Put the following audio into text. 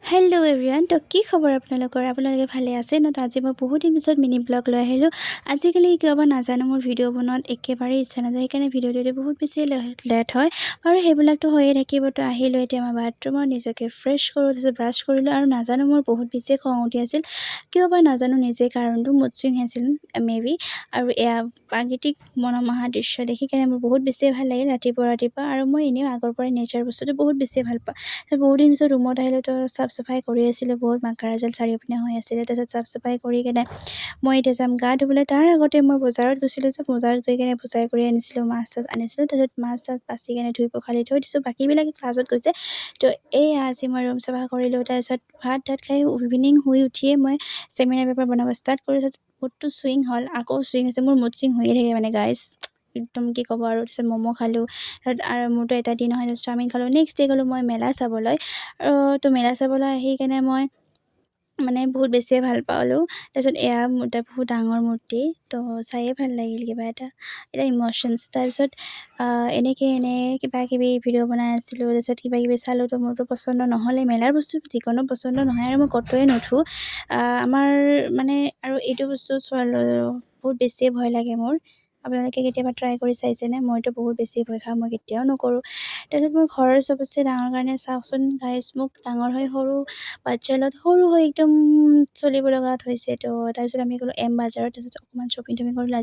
Hello' everyone, তো কি খবৰ আপোনালোকৰ? আপোনালোকে ভালে আছে ন? তো আজি মই বহুত দিন পিছত মিনি ব্লগ লৈ আহিলোঁ। আজিকালি কিয় বা নাজানো, মোৰ ভিডিঅ' বনোৱাত একেবাৰে ইচ্ছা নাযায়। সেইকাৰণে ভিডিঅ'টো বহুত বেছি লেট হয় আৰু সেইবিলাকতো হৈয়ে থাকিব। তো আহিলোঁ এতিয়া মই বাথৰুমত, নিজকে ফ্ৰেছ কৰোঁ, তাৰপিছত ব্ৰাছ কৰিলোঁ। আৰু নাজানো, মোৰ বহুত বেছিয়ে খং উঠি আছিল, কিয় বা নাজানো নিজে কাৰণটো। মুড চুইং আছিল মে বি। আৰু এয়া প্ৰাকৃতিক মনোমোহা দৃশ্য দেখি কেনে মোৰ বহুত বেছিয়ে ভাল লাগিল ৰাতিপুৱা ৰাতিপুৱা। আৰু মই এনেও আগৰ পৰাই নেচাৰ বস্তুটো বহুত বেছিয়ে ভাল পাওঁ। বহুত দিন পিছত ৰুমত আহিলোঁ, তো চাফ চাফাই কৰি আছিলোঁ। বহুত মাকাৰা জাল চাৰিওপিনে হৈ আছিলে। তাৰপিছত চাফ চাফাই কৰি কেনে মই এতিয়া যাম গা ধুবলৈ। তাৰ আগতে মই বজাৰত গৈছিলোঁ যে বজাৰত গৈ কেনে বজাৰ কৰি আনিছিলোঁ, মাছ চাছ আনিছিলোঁ। তাৰপিছত মাছ চাছ বাছি কেনে ধুই পখালি থৈ দিছোঁ। বাকীবিলাকে ক্লাছত গৈছে। তো এইয়া আজি মই ৰুম চাফা কৰিলোঁ। তাৰপিছত ভাত তাত খাই ইভিনিং শুই উঠিয়ে মই চেমিনাৰ পেপাৰ বনাব ষ্টাৰ্ট কৰিছোঁ। মুডটো চুইং হ'ল, আকৌ চুইং হৈছে। মোৰ মুড চুইং হৈয়ে থাকে মানে গাইজ, একদম কি ক'ব আৰু। তাৰপিছত ম'ম' খালোঁ। তাৰপিছত আৰু মোৰতো এটা দিন নহয়, চাওমিন খালোঁ। নেক্সট ডে গ'লোঁ মই মেলা চাবলৈ। আৰু তো মেলা চাবলৈ আহি কেনে মই মানে বহুত বেছিয়ে ভাল পালোঁ। তাৰপিছত এয়া এটা বহুত ডাঙৰ মূৰ্তি, তো চায়ে ভাল লাগিল, কিবা এটা এটা ইম'শ্যনছ। তাৰপিছত এনেকৈ এনেই কিবা কিবি ভিডিঅ' বনাই আছিলোঁ। তাৰপিছত কিবা কিবি চালোঁ, তো মোৰতো পচন্দ নহ'লে। মেলাৰ বস্তু যিকোনো পচন্দ নহয় আৰু মই ক'তোৱে নুঠোঁ। আমাৰ মানে আৰু এইটো বস্তু চোৱাৰ বহুত বেছিয়ে ভয় লাগে মোৰ। আপোনালোকে কেতিয়াবা ট্ৰাই কৰি চাইছেনে? মইতো বহুত বেছি ভয় খাওঁ, মই কেতিয়াও নকৰোঁ। তাৰপিছত মোৰ ঘৰৰ চবতছে ডাঙৰ কাৰণে চাওকচোন গাইজ, মোক ডাঙৰ হৈ সৰু বাচ্ছাৰ লগত সৰু হৈ একদম চলিব লগাত হৈছে। তো তাৰপিছত আমি গ'লোঁ এম বজাৰত। তাৰপিছত অকণমান শ্বপিং টপিং কৰিলোঁ।